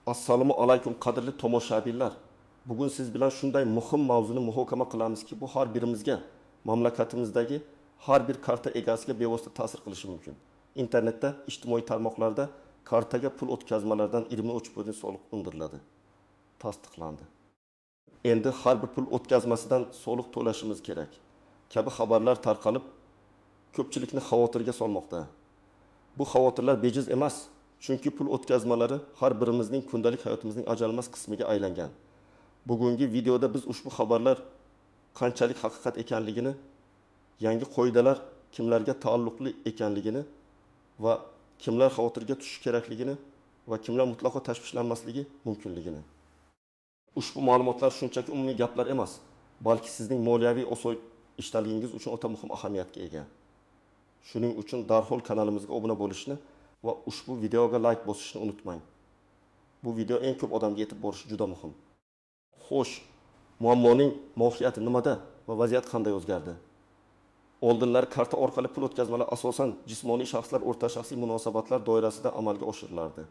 Assalomu alaykum, qadrli tomoshabinlar. Bugun siz bilan shunday muhim mavzuni muhokama qilamizki, bu har birimizga, mamlakatimizdagi har bir karta egasiga bevosita ta'sir qilishi mumkin. Internetda, ijtimoiy tarmoqlarda kartaga pul o'tkazmalaridan 23% soliq undiriladi tasdiqlandi. Endi har bir pul o'tkazmasidan soliq to'lashimiz kerak kabi xabarlar tarqalib, ko'pchilikni xavotirga solmoqda. Bu xavotirlar bejiz emas, chunki pul o'tkazmalari har birimizning kundalik hayotimizning ajralmas qismiga aylangan. Bugungi videoda biz ushbu xabarlar qanchalik haqiqat ekanligini, yangi qoidalar kimlarga taalluqli ekanligini va kimlar xavotirga tushishi kerakligini va kimlar mutlaqo tashvishlanmasligi mumkinligini. Ushbu ma'lumotlar shunchaki umumiy gaplar emas, balki sizning moliyaviy osoyishtaligingiz uchun o'ta muhim ahamiyatga ega. Shuning uchun darhol kanalimizga obuna bo'lishni va ushbu videoga like bosishni unutmang. Bu video eng ko'p odamga yetib borishi juda muhim. Xo'sh, muammoning mohiyati nimada va vaziyat qanday o'zgardi? Oldinlari karta orqali pul o'tkazmalar asosan jismoniy shaxslar o'rta shaxsiy munosabatlar doirasida amalga oshirilardi.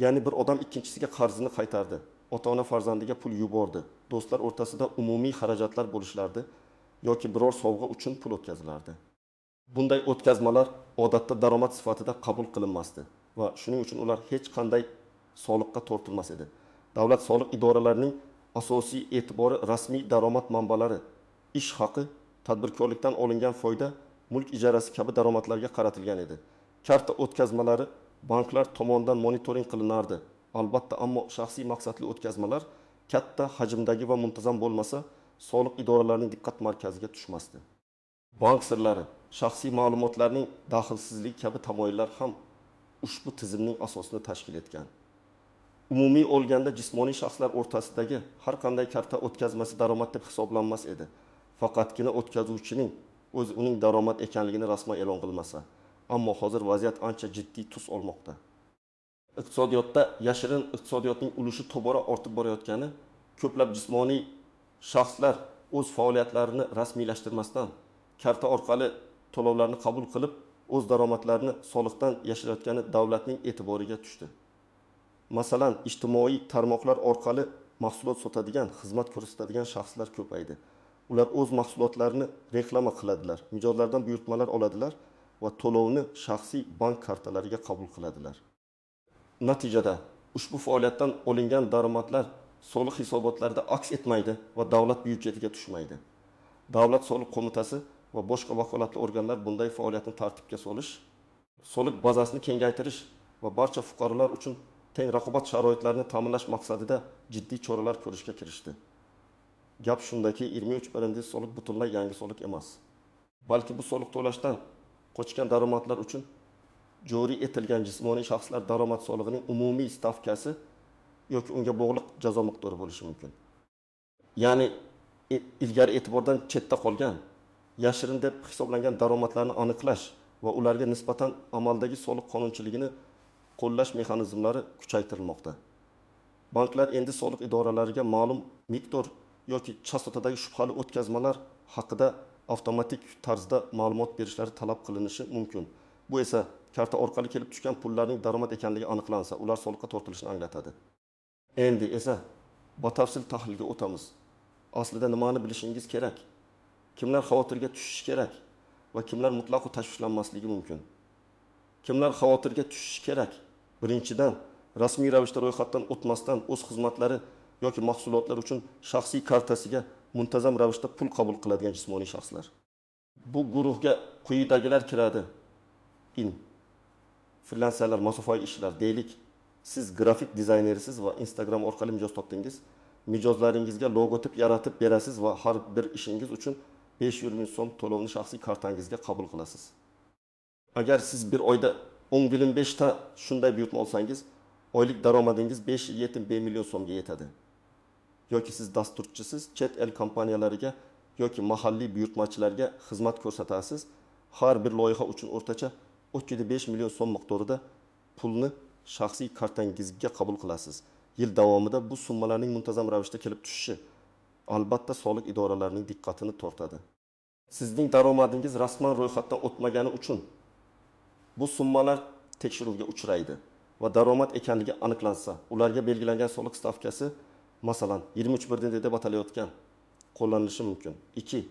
Ya'ni bir odam ikkinchisiga qarzini qaytardi, ota-ona farzandiga pul yubordi, do'stlar o'rtasida umumiy xarajatlar bo'lishlardi yoki biror sovg'a uchun pul o'tkazilardi. Bunday o'tkazmalar odatda daromad sifatida qabul qilinmasdi va shuning uchun ular hech qanday soliqqa tortilmas edi. Davlat soliq idoralarining asosiy e'tibori rasmiy daromad manbalari, ish haqi, tadbirkorlikdan olingan foyda, mulk ijarasi kabi daromadlarga qaratilgan edi. Karta o'tkazmalari banklar tomonidan monitoring qilinardi. Albatta, ammo shaxsiy maqsadli o'tkazmalar katta hajmdagi va muntazam bo'lmasa, soliq idoralarining diqqat markaziga tushmasdi. Bank sirlari, shaxsiy ma'lumotlarning daxlsizligi kabi tamoyillar ham ushbu tizimning asosini tashkil etgan. Umumiy olganda jismoniy shaxslar o'rtasidagi har qanday karta o'tkazmasi daromad deb hisoblanmas edi. Faqatgina o'tkazuvchining o'zi uning daromad ekanligini rasman e'lon qilmasa. Ammo hozir vaziyat ancha jiddiy tus olmoqda. Iqtisodiyotda yashirin iqtisodiyotning ulushi tobora ortib borayotgani, ko'plab jismoniy shaxslar o'z faoliyatlarini rasmiylashtirmasdan karta orqali to'lovlarni qabul qilib, o'z daromadlarini soliqdan yashirayotgani davlatning e'tiboriga tushdi. Masalan, ijtimoiy tarmoqlar orqali mahsulot sotadigan, xizmat ko'rsatadigan shaxslar ko'paydi. Ular o'z mahsulotlarini reklama qiladilar, mijozlardan buyurtmalar oladilar va to'lovni shaxsiy bank kartalariga qabul qiladilar. Natijada ushbu faoliyatdan olingan daromadlar soliq hisobotlarida aks etmaydi va davlat byudjetiga tushmaydi. Davlat soliq qo'mitasi va boshqa vakolatli organlar bunday faoliyatni tartibga solish, soliq bazasini kengaytirish va barcha fuqarolar uchun teng raqobat sharoitlarini ta'minlash maqsadida jiddiy choralar ko'rishga kirishdi. Gap shundaki, 23% soliq butunlay yangi soliq emas. Balki bu soliq to'lashdan qochgan daromadlar uchun joriy etilgan jismoniy shaxslar daromad solig'ining umumiy stavkasi yoki unga bog'liq jazo miqdori bo'lishi mumkin. Ya'ni ilgari e'tibordan chetda qolgan, yashirin deb hisoblangan daromadlarni aniqlash va ularga nisbatan amaldagi soliq qonunchiligini qo'llash mexanizmlari kuchaytirilmoqda. Banklar endi soliq idoralariga ma'lum miqdor yoki chastotadagi shubhali o'tkazmalar haqida avtomatik tarzda ma'lumot berishlari talab qilinishi mumkin. Bu esa karta orqali kelib tushgan pullarning daromad ekanligi aniqlansa, ular soliqqa tortilishini anglatadi. Endi esa batafsil tahlilga o'tamiz. Aslida nimani bilishingiz kerak? Kimlar xavotirga tushishi kerak va kimlar mutlaqo tashvishlanmasligi mumkin? Kimlar xavotirga tushishi kerak? Birinchidan, rasmiy ravishda ro'yxatdan o'tmasdan o'z xizmatlari yoki mahsulotlar uchun shaxsiy kartasiga muntazam ravishda pul qabul qiladigan jismoniy shaxslar. Bu guruhga quyidagilar kiradi. Freelancerlar, masofaviy ishlar, deylik, siz grafik dizaynersiz va Instagram orqali mijoz topdingiz. Mijozlaringizga logotip yaratib berasiz va har bir ishingiz uchun 500 ming so'm to'lovni shaxsiy kartangizga qabul qilasiz. Agar siz bir oyda 10,5 ta shunday buyurtma olsangiz, oylik daromadingiz 5-7 million so'mga yetadi. Yoki siz dasturchisiz, chet el kompaniyalariga yoki mahalliy buyurtmachilarga xizmat ko'rsatasiz. Har bir loyiha uchun o'rtacha 3,5 million so'm miqdorida pulni shaxsiy kartangizga qabul qilasiz. Yil davomida bu summalarning muntazam ravishda kelib tushishi albatta soliq idoralarining diqqatini tortadi. Sizning daromadingiz rasman ro'yxatdan o'tmagani uchun bu summalar tekshiruvga uchraydi. va daromad ekanligi aniqlansa, ularga belgilangan soliq stavkasi, masalan, 23,1 deb atalayotgan, qo'llanilishi mumkin. 2.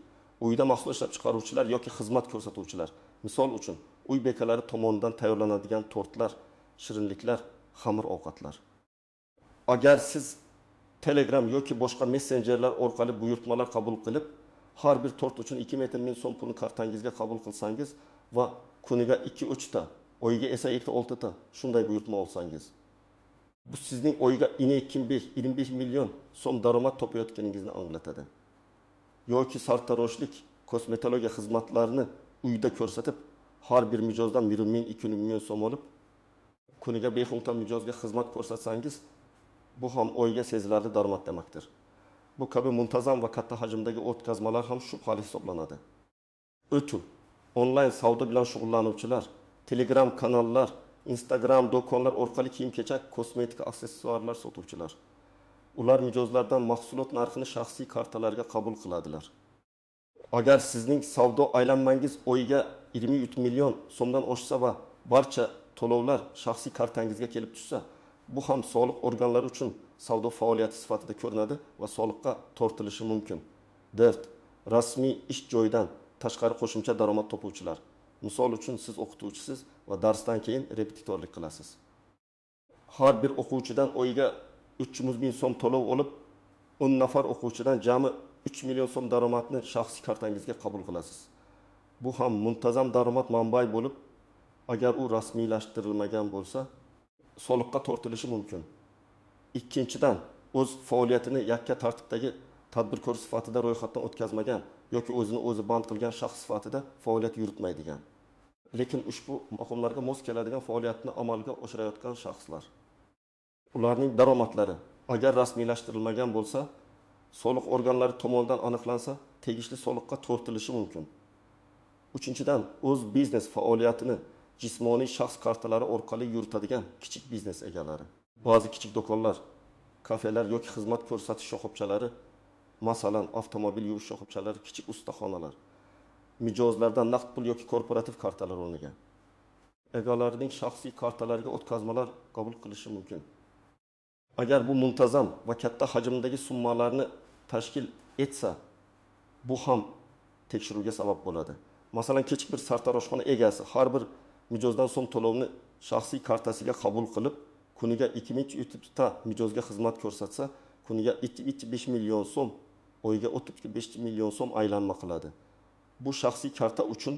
Uyda mahsulot ishlab chiqaruvchilar yoki xizmat ko'rsatuvchilar. Misol uchun, uy bekalari tomonidan tayyorlanadigan tortlar, shirinliklar, xamir ovqatlar. Agar siz Telegram yoki boshqa messenjerlar orqali buyurtmalar qabul qilib, har bir tort uchun 2 ming so'm pulni kartangizga qabul qilsangiz va kuniga 2-3 ta, oyiga esa 2-6 ta shunday buyurtma olsangiz, bu sizning oyiga 25 million so'm daromad topayotganingizni anglatadi. Yoki sartaroshlik, kosmetologiya xizmatlarini uyda ko'rsatib, har bir mijozdan 1 ming, 2 million so'm olib, kuniga 5-10 ta mijozga xizmat ko'rsatsangiz, bu ham oyiga sezilarli daromad demakdir. Bu kabi muntazam va katta hajmdagi o'tkazmalar ham shubhali hisoblanadi. O'tuv, onlayn savdo bilan shug'ullanuvchilar, Telegram kanallar, Instagram do'konlar orqali kiyim-kechak, kosmetika, aksessuarlar sotuvchilar. Ular mijozlardan mahsulot narxini shaxsiy kartalarga qabul qiladilar. Agar sizning savdo aylanmangiz oyiga 23 million so'mdan oshsa va barcha to'lovlar shaxsiy kartangizga kelib tushsa, bu ham soliq organlari uchun savdo faoliyati sifatida ko'rinadi va soliqqa tortilishi mumkin. 4. Rasmiy ish joyidan tashqari qo'shimcha daromad topuvchilar. Misol uchun, siz o'qituvchisiz va darsdan keyin repetitorlik qilasiz. Har bir o'quvchidan oyiga 300 ming so'm to'lov olib, 10 nafar o'quvchidan jami 3 million so'm daromadni shaxsiy kartangizga qabul qilasiz. Bu ham muntazam daromad manbai bo'lib, agar u rasmiylashtirilmagan bo'lsa, soliqqa tortilishi mumkin. Ikkinchidan, o'z faoliyatini yakka tartibdagi tadbirkor sifatida ro'yxatdan o'tkazmagan yoki o'zini o'zi band qilgan shaxs sifatida faoliyat yuritmaydigan, lekin ushbu maqomlarga mos keladigan faoliyatni amalga oshirayotgan shaxslar. Ularning daromadlari agar rasmiylashtirilmagan bo'lsa, soliq organlari tomonidan aniqlansa, tegishli soliqqa tortilishi mumkin. Uchinchidan, o'z biznes faoliyatini jismoniy shaxs kartalari orqali yuritadigan kichik biznes egalari. Ba'zi kichik do'konlar, kafelar yoki xizmat ko'rsatish shoxobchalari, masalan, avtomobil yuvish shoxobchalari, kichik ustaxonalar, mijozlardan naqd pul yoki korporativ kartalar o'rniga egalarining shaxsiy kartalariga o'tkazmalar qabul qilishi mumkin. Agar bu muntazam va katta hajmdagi summalarni tashkil etsa, bu ham tekshiruvga sabab bo'ladi. Masalan, kichik bir sartaroshxona egasi har bir mijozdan so'm to'lovni shaxsiy kartasiga qabul qilib, kuniga 2300 ta mijozga xizmat ko'rsatsa, kuniga 2,5 million so'm, oyiga 35 million so'm aylanma qiladi. Bu shaxsiy karta uchun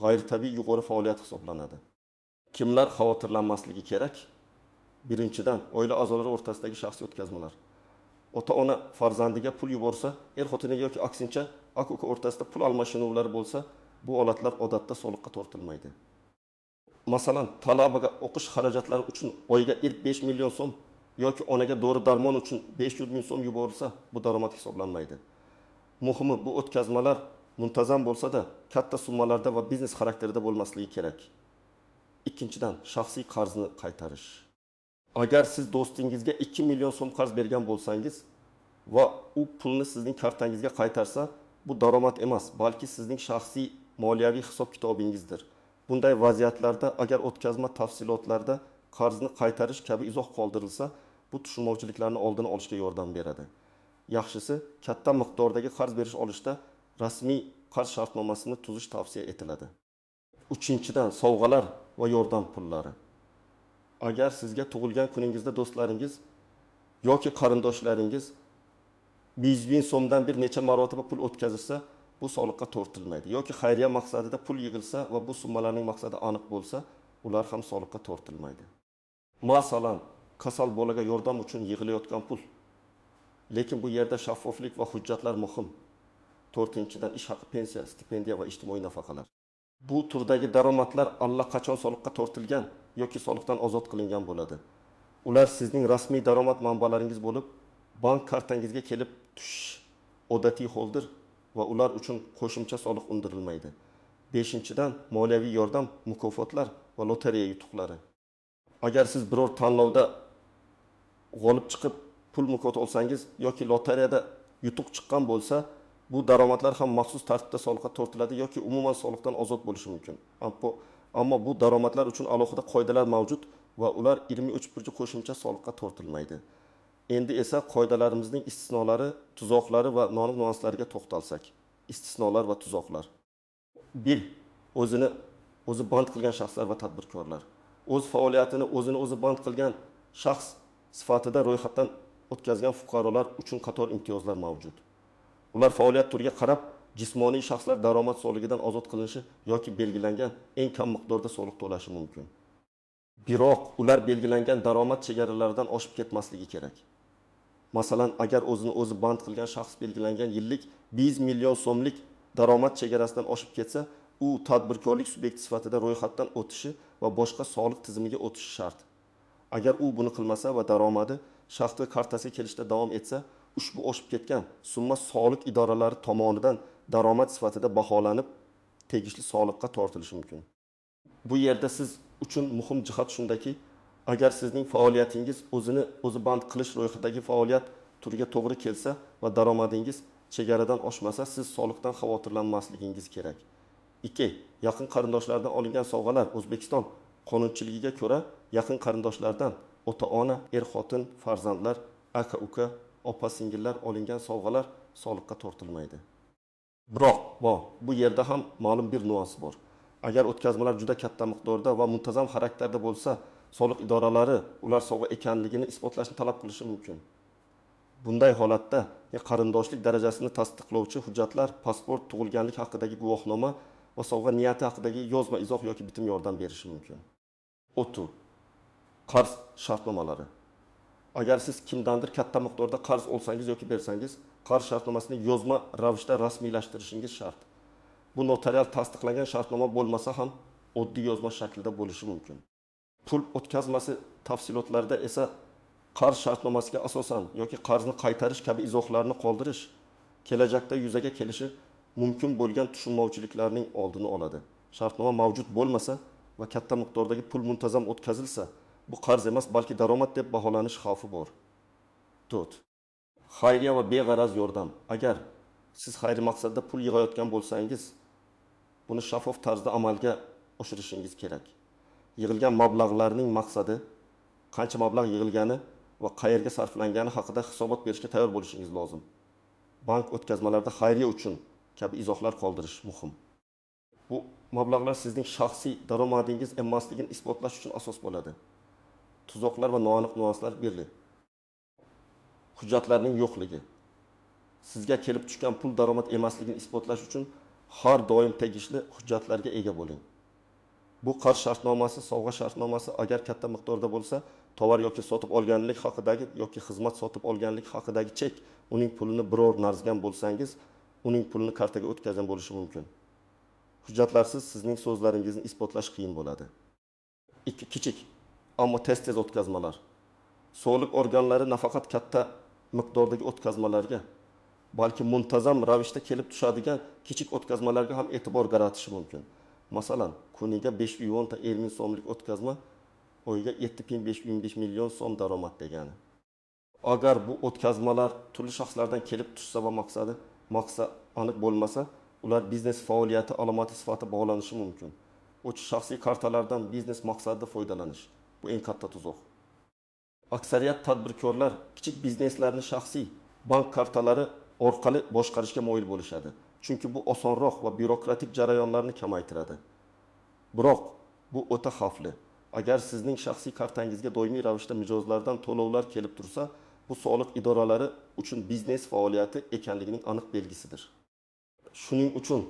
g'ayritabiiy yuqori faoliyat hisoblanadi. Kimlar xavotirlanmasligi kerak? Birinchidan, oila a'zolari o'rtasidagi shaxsiy o'tkazmalar. Ota-ona farzandiga pul yuborsa, er-xotiniga yoki aksincha aka-uka o'rtasida pul almashinuvlari bo'lsa, bu holatlar odatda soliqqa tortilmaydi. Masalan, talabaga o'qish xarajatlari uchun oyiga 5 million so'm yoki onaga dori-darmon uchun 500 ming so'm yuborilsa, bu daromad hisoblanmaydi. Muhimi, bu o'tkazmalar muntazam bo'lsa-da, katta summalarda va biznes xarakterida bo'lmasligi kerak. Ikkinchidan, shaxsiy qarzni qaytarish. Agar siz do'stingizga 2 million so'm qarz bergan bo'lsangiz va u pulni sizning kartangizga qaytarsa, bu daromad emas, balki sizning shaxsiy moliyaviy hisob-kitobingizdir. Bunday vaziyatlarda agar o'tkazma tafsilotlarda qarzni qaytarish kabi izoh qoldirilsa, bu tushunmovchiliklarni oldini olishga yordam beradi. Yaxshisi, katta miqdordagi qarz berish olishda rasmiy qarz shartnomasini tuzish tavsiya etiladi. Uchinchidan, sovg'alar va yordam pullari. Agar sizga tug'ilgan kuningizda do'stlaringiz yoki qarindoshlaringiz 100 ming so'mdan bir necha marotaba pul o'tkazilsa, bu soliqqa tortilmaydi. Yoki xayriya maqsadida pul yig'ilsa va bu summalarning maqsadi aniq bo'lsa, ular ham soliqqa tortilmaydi. Masalan, kasal bolaga yordam uchun yig'ilayotgan pul. Lekin bu yerda shaffoflik va hujjatlar muhim. To'rtinchidan, ish haqi, pensiya, stipendiya va ijtimoiy nafaqalar. Bu turdagi daromadlar allaqachon soliqqa tortilgan yoki soliqdan ozod qilingan bo'ladi. Ular sizning rasmiy daromad manbalaringiz bo'lib, bank kartangizga kelib tushish odatiy holdir va ular uchun qo'shimcha soliq undirilmaydi. Beshinchidan, moliyaviy yordam, mukofotlar va lotereya yutuqlari. Agar siz biror tanlovda g'olib chiqib pul mukofoti olsangiz yoki lotereyada yutuq chiqqan bo'lsa, bu daromadlar ham maxsus tartibda soliqqa tortiladi yoki umuman soliqdan ozod bo'lishi mumkin. Ammo bu daromadlar uchun alohida qoidalar mavjud va ular 23% qo'shimcha soliqqa tortilmaydi. Endi esa qoidalarimizning istisnolari, tuzoqlari va noaniq nyuanslariga to'xtalsak. Istisnolar va tuzoqlar. 1. O'zini o'zi band qilgan shaxslar va tadbirkorlar. O'z faoliyatini o'zini o'zi band qilgan shaxs sifatida ro'yxatdan o'tkazgan fuqarolar uchun qator imtiyozlar mavjud. Ular faoliyat turiga qarab jismoniy shaxslar daromad solig'idan ozod qilinishi yoki belgilangan eng kam miqdorda soliq to'lashi mumkin. Biroq ular belgilangan daromad chegaralaridan oshib ketmasligi kerak. Masalan, agar o'zini o'zi band qilgan shaxs belgilangan yillik 5 million so'mlik daromad chegarasidan oshib ketsa, u tadbirkorlik subyekti sifatida ro'yxatdan o'tishi va boshqa soliq tizimiga o'tishi shart. Agar u buni qilmasa va daromadi shaxsiy kartasiga kelishda davom etsa, ushbu oshib ketgan summa soliq idoralari tomonidan daromad sifatida baholanib, tegishli soliqqa tortilishi mumkin. Bu yerda siz uchun muhim jihat shundaki, agar sizning faoliyatingiz o'zini o'zi band qilish ro'yxatidagi faoliyat turiga to'g'ri kelsa va daromadingiz chegaradan oshmasa, siz soliqdan xavotirlanmasligingiz kerak. 2. Yaqin qarindoshlardan olingan sovg'alar. O'zbekiston qonunchiligiga ko'ra, yaqin qarindoshlardan ota-ona, er-xotin, farzandlar, aka-uka, opa-singillar olingan sovg'alar soliqqa tortilmaydi. Biroq bu yerda ham ma'lum bir nyuans bor. Agar o'tkazmalar juda katta miqdorda va muntazam xarakterda bo'lsa, soliq idoralari ular sovg'a ekanligini isbotlashni talab qilishi mumkin. Bunday holatda qarindoshlik darajasini tasdiqlovchi hujjatlar, pasport, tug'ilganlik haqidagi guvohnoma va sovg'a niyati haqidagi yozma izoh yoki bitim yordam berishi mumkin. O'tuv. Qarz shartnomalari. Agar siz kimdandir katta miqdorda qarz olsangiz yoki bersangiz, qarz shartnomasini yozma ravishda rasmiylashtirishingiz shart. Bu notarial tasdiqlangan shartnoma bo'lmasa ham oddiy yozma shaklida bo'lishi mumkin. Pul o'tkazmasi tafsilotlarida esa qarz shartnomasiga asosan yoki qarzni qaytarish kabi izohlarni qoldirish kelajakda yuzaga kelishi mumkin bo'lgan tushunmovchiliklarning oldini oladi. Shartnoma mavjud bo'lmasa va katta miqdordagi pul muntazam o'tkazilsa, bu qarz emas, balki daromad deb baholanish xavfi bor. 4. Xayriya va beg'araz yordam. Agar siz xayriya maqsadida pul yig'ayotgan bo'lsangiz, buni shaffof tarzda amalga oshirishingiz kerak. Yig'ilgan mablag'larning maqsadi, qancha mablag' yig'ilgani va qayerga sarflangani haqida hisobot berishga tayyor bo'lishingiz lozim. Bank o'tkazmalarida xayriya uchun kabi izohlar qoldirish muhim. Bu mablag'lar sizning shaxsiy daromadingiz emasligini isbotlash uchun asos bo'ladi. Tuzoqlar va noaniq nyuanslar birli. Hujjatlarning yo'qligi. Sizga kelib tushgan pul daromad emasligini isbotlash uchun har doim tegishli hujjatlarga ega bo'ling. Bu qarz shartnomasi, sovg'a shartnomasi agar katta miqdorda bo'lsa, tovar yoki sotib olganlik haqidagi yoki xizmat sotib olganlik haqidagi chek, uning pulini biror narzgan bo'lsangiz, uning pulini kartaga o'tkazgan bo'lishi mumkin. Hujjatlarsiz sizning so'zlaringizni isbotlash qiyin bo'ladi. 2. Kichik, ammo tez-tez o'tkazmalar. Soliq organlari nafaqat katta miqdordagi o'tkazmalarga, balki muntazam ravishda kelib tushadigan kichik o'tkazmalarga ham e'tibor qaratishi mumkin. Masalan, kuniga 5 yuan ta 50 ming so'mlik o'tkazma oyiga 7,5 million so'm daromad degani. Agar bu o'tkazmalar turli shaxslardan kelib tushsa va maqsad aniq bo'lmasa, ular biznes faoliyati alomati sifatida bog'lanishi mumkin. 3. Shaxsiy kartalardan biznes maqsadida foydalanish. Bu eng katta tuzoq. Aksariyat tadbirkorlar kichik bizneslarni shaxsiy bank kartalari orqali boshqarishga moyil bo'lishadi. Chunki bu osonroq va byurokratik jarayonlarni kamaytiradi. Biroq bu o'ta xavfli. Agar sizning shaxsiy kartangizga doimiy ravishda mijozlardan to'lovlar kelib tursa, bu soliq idoralari uchun biznes faoliyati ekanligining aniq belgisidir. Shuning uchun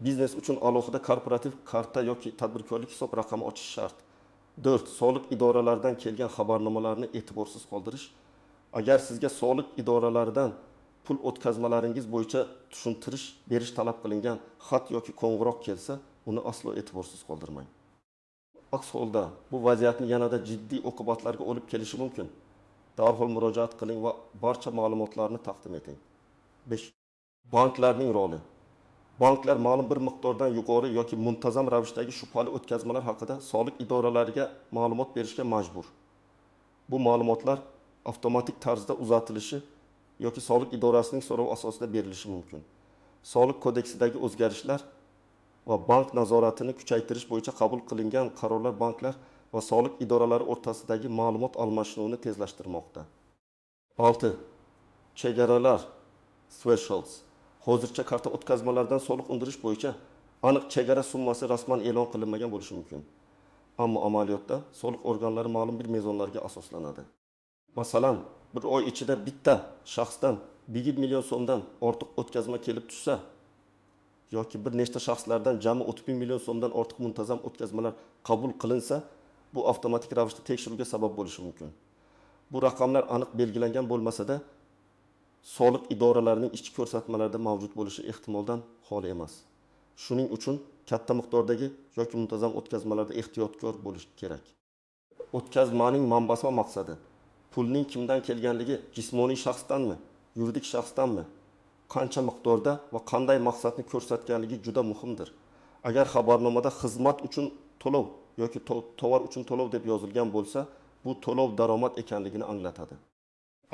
biznes uchun alohida korporativ karta yoki tadbirkorlik hisob raqami ochish shart. 4. Soliq idoralaridan kelgan xabarnomalarni e'tiborsiz qoldirish. Agar sizga soliq idoralaridan pul o'tkazmalaringiz bo'yicha tushuntirish berish talab qilingan xat yoki qo'ng'iroq kelsa, uni aslo e'tiborsiz qoldirmang. Aks holda bu vaziyatni yanada jiddiy oqibatlarga olib kelishi mumkin. Darhol murojaat qiling va barcha ma'lumotlarni taqdim eting. 5. Banklarning roli. Banklar ma'lum bir miqdordan yuqori yoki muntazam ravishdagi shubhali o'tkazmalar haqida soliq idoralariga ma'lumot berishga majbur. Bu ma'lumotlar avtomatik tarzda uzatilishi yoki soliq idorasining so'rovi asosida berilishi mumkin. Soliq kodeksidagi o'zgarishlar va bank nazoratini kuchaytirish bo'yicha qabul qilingan qarorlar banklar va soliq idoralari o'rtasidagi ma'lumot almashinuvini tezlashtirmoqda. 6. Chegaralar, Thresholds. Hozircha karta o'tkazmalaridan soliq undirish bo'yicha aniq chegara summasi rasman e'lon qilinmagan bo'lishi mumkin. Ammo amaliyotda soliq organlari ma'lum bir mezonlarga asoslanadi. Masalan, bir oy ichida bitta shaxsdan 1 million so'mdan ortiq o'tkazma kelib tushsa yoki bir nechta shaxslardan jami 31 million so'mdan ortiq muntazam o'tkazmalar qabul qilinsa, bu avtomatik ravishda tekshiruvga sabab bo'lishi mumkin. Bu raqamlar aniq belgilangan bo'lmasa-da, soliq idoralarining ichki ko'rsatmalarida mavjud bo'lishi ehtimoldan xoli emas. Shuning uchun katta miqdordagi yoki muntazam o'tkazmalarda ehtiyotkor bo'lish kerak. O'tkazmaning manbasi va maqsadi. Pulning kimdan kelganligi, jismoniy shaxsdanmi, yuridik shaxsdanmi, qancha miqdorda va qanday maqsadni ko'rsatganligi juda muhimdir. Agar xabarnomada xizmat uchun to'lov yoki tovar uchun to'lov deb yozilgan bo'lsa, bu to'lov daromad ekanligini anglatadi.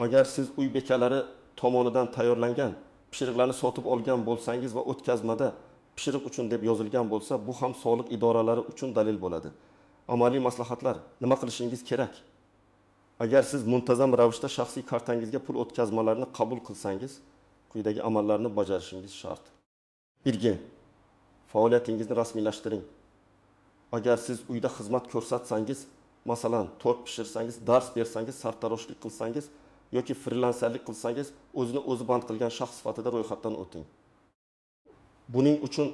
Agar siz uy bekalari tomonidan tayyorlangan pishiriqlarni sotib olgan bo'lsangiz va o'tkazmada pishiriq uchun deb yozilgan bo'lsa, bu ham soliq idoralari uchun dalil bo'ladi. Amaliy maslahatlar: nima qilishingiz kerak? Agar siz muntazam ravishda shaxsiy kartangizga pul o'tkazmalarini qabul qilsangiz, quyidagi amallarni bajarishingiz shart. 1. Faoliyatingizni rasmiylashtiring. Agar siz uyda xizmat ko'rsatsangiz, masalan, tort pishirsangiz, dars bersangiz, sartaroshlik qilsangiz yoki frilanserlik qilsangiz, o'zini o'zi band qilgan shaxs sifatida ro'yxatdan o'ting. Buning uchun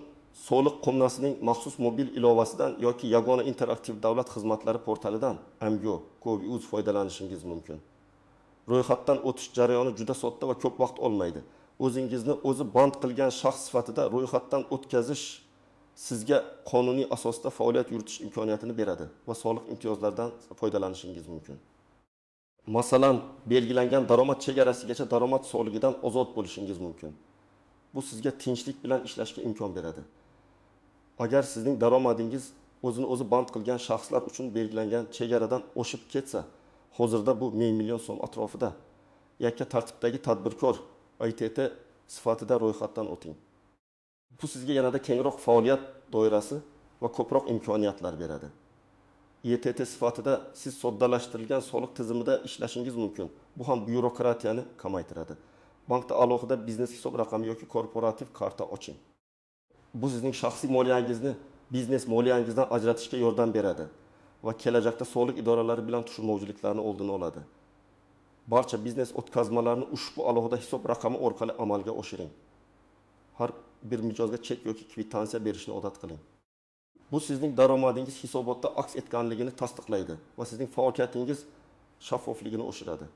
soliq qo'mitasining maxsus mobil ilovasidan yoki yagona interaktiv davlat xizmatlari portalidan mgo.gov.uz foydalanishingiz mumkin. Ro'yxatdan o'tish jarayoni juda sodda va ko'p vaqt olmaydi. O'zingizni o'zi band qilgan shaxs sifatida ro'yxatdan o'tkazish sizga qonuniy asosda faoliyat yuritish imkoniyatini beradi va soliq imtiyozlaridan foydalanishingiz mumkin. Masalan, belgilangan daromad chegarasigacha daromad soligidan ozod bo'lishingiz mumkin. Bu sizga tinchlik bilan ishlashga imkon beradi. Agar sizning daromadingiz o'zini o'zi band qilgan shaxslar uchun belgilangan chegaradan oshib ketsa, hozirda bu 1 million so'm atrofida, yakka tartibdagi tadbirkor ITT sifatida ro'yxatdan o'ting. Bu sizga yanada kengroq faoliyat doirasi va ko'proq imkoniyatlar beradi. ITT sifatida siz soddalashtirilgan soliq tizimida ishlashingiz mumkin. Bu ham byurokratiyani kamaytiradi. Bankda alohida biznes hisob raqami yoki korporativ karta oching. Bu sizning shaxsiy moliyangizni biznes moliyangizdan ajratishga yordam beradi va kelajakda soliq idoralari bilan tushunmovchiliklarni oldini oladi. Barcha biznes o'tkazmalarini ushbu alohida hisob raqami orqali amalga oshiring. Har bir mijozga chek yoki kvitansiya berishni odat qiling. Bu sizning daromadingiz hisobotda aks etganligini tasdiqlaydi va sizning faoliyatingiz shaffofligini oshiradi.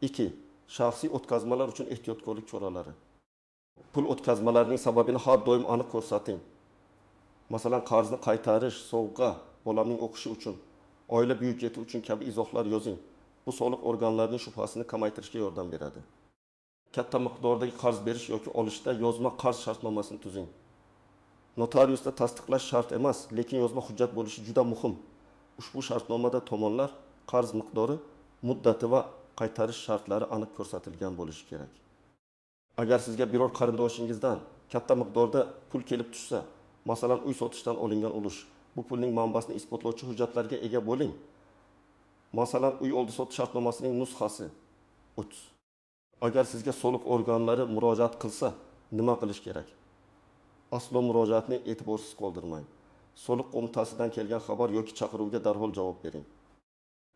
2. Shaxsiy o'tkazmalar uchun ehtiyotkorlik choralari. Pul o'tkazmalarining sababini har doim aniq ko'rsating. Masalan, qarzni qaytarish, sovg'a, bolamning o'qishi uchun, oila byudjeti uchun kabi izohlar yozing. Bu soliq organlarining shubhasini kamaytirishga yordam beradi. Katta miqdordagi qarz berish yoki olishda yozma qarz shartnomasini tuzing. Notariusda tasdiqlash shart emas, lekin yozma hujjat bo'lishi juda muhim. Ushbu shartnomada tomonlar qarz miqdori, muddati va qaytarish shartlari aniq ko'rsatilgan bo'lishi kerak. Agar sizga biror qarindoshingizdan katta miqdorda pul kelib tushsa, masalan, uy sotishdan olingan ulush, bu pulning manbasini isbotlovchi hujjatlarga ega bo'ling. Masalan, uy oldi-sotish shartnomasining nusxasi. 30. Agar sizga soliq organlari murojaat qilsa, nima qilish kerak? Aslo murojaatni e'tiborsiz qoldirmang. Soliq qo'mitasidan kelgan xabar yoki chaqiruvga darhol javob bering.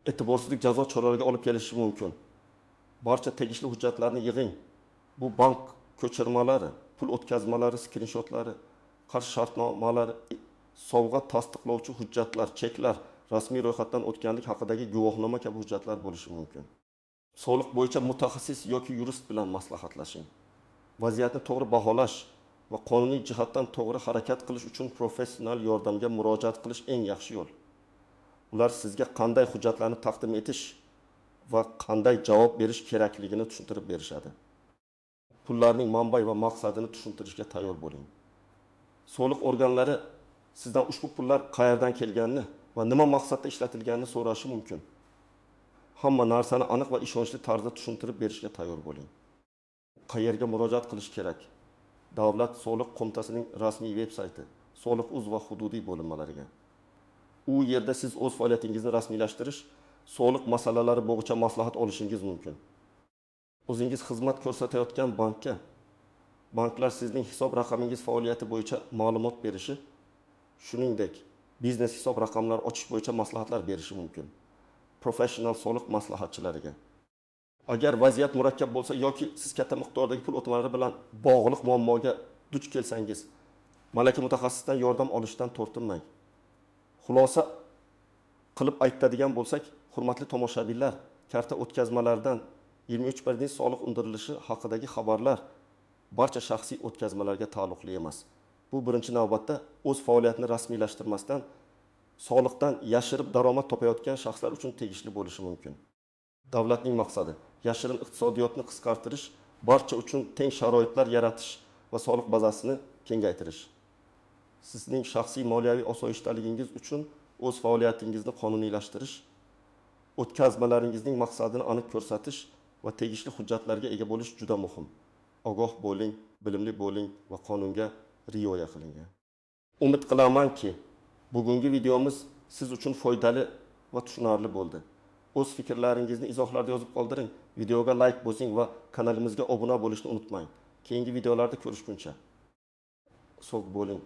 E'tiborsizlik jazo choralariga olib kelishi mumkin. Barcha tegishli hujjatlarni yig'ing. Bu bank ko'chirmalari, pul o'tkazmalari, skrinshotlari, qarz shartnomalari, sovg'a tasdiqlovchi hujjatlar, cheklar, rasmiy ro'yxatdan o'tganlik haqidagi guvohnoma kabi hujjatlar bo'lishi mumkin. Soliq bo'yicha mutaxassis yoki yurist bilan maslahatlashing. Vaziyatni to'g'ri baholash va qonuniy jihatdan to'g'ri harakat qilish uchun professional yordamga murojaat qilish eng yaxshi yo'l. Ular sizga qanday hujjatlarni taqdim etish va qanday javob berish kerakligini tushuntirib berishadi. Pullarning manbai va maqsadini tushuntirishga tayyor bo'ling. Soliq organlari sizdan ushbu pullar qayerdan kelganini va nima maqsadda ishlatilganini so'rashi mumkin. Hamma narsani aniq va ishonchli tarzda tushuntirib berishga tayyor bo'ling. Qayerga murojaat qilish kerak? Davlat soliq qo'mitasining rasmiy veb sayti, Soliq.uz va hududiy bo'linmalariga. U yerda siz o'z faoliyatingizni rasmiylashtirish, soliq masalalari bo'yicha maslahat olishingiz mumkin. O'zingiz xizmat ko'rsatayotgan bankka banklar sizning hisob raqamingiz faoliyati bo'yicha ma'lumot berishi, shuningdek, biznes hisob raqamlari ochish bo'yicha maslahatlar berishi mumkin. Professional soliq maslahatchilariga. Agar vaziyat murakkab bo'lsa yoki siz katta miqdordagi pul o'tmalari bilan bog'liq muammoga duch kelsangiz, malaka mutaxassisdan yordam olishdan tortinmang. Xulosa qilib aytadigan bo'lsak, hurmatli tomoshabinlar, karta o'tkazmalaridan 23% soliq undirilishi haqidagi xabarlar barcha shaxsiy o'tkazmalarga taalluqli emas. Bu birinchi navbatda o'z faoliyatini rasmiylashtirmasdan soliqdan yashirib daromad topayotgan shaxslar uchun tegishli bo'lishi mumkin. Davlatning maqsadi yashirin iqtisodiyotni qisqartirish, barcha uchun teng sharoitlar yaratish va soliq bazasini kengaytirish. Sizning shaxsiy moliyaviy osoyishtaligingiz uchun o'z faoliyatingizni qonuniylashtirish, o'tkazmalaringizning maqsadini aniq ko'rsatish va tegishli hujjatlarga ega bo'lish juda muhim. Ogoh bo'ling, bilimli bo'ling va qonunga rioya qiling. Umid qilamanki, bugungi videomiz siz uchun foydali va tushunarli bo'ldi. O'z fikrlaringizni izohlarda yozib qoldiring, videoga like bosing va kanalimizga obuna bo'lishni unutmang. Keyingi videolarda ko'rishguncha sog' bo'ling,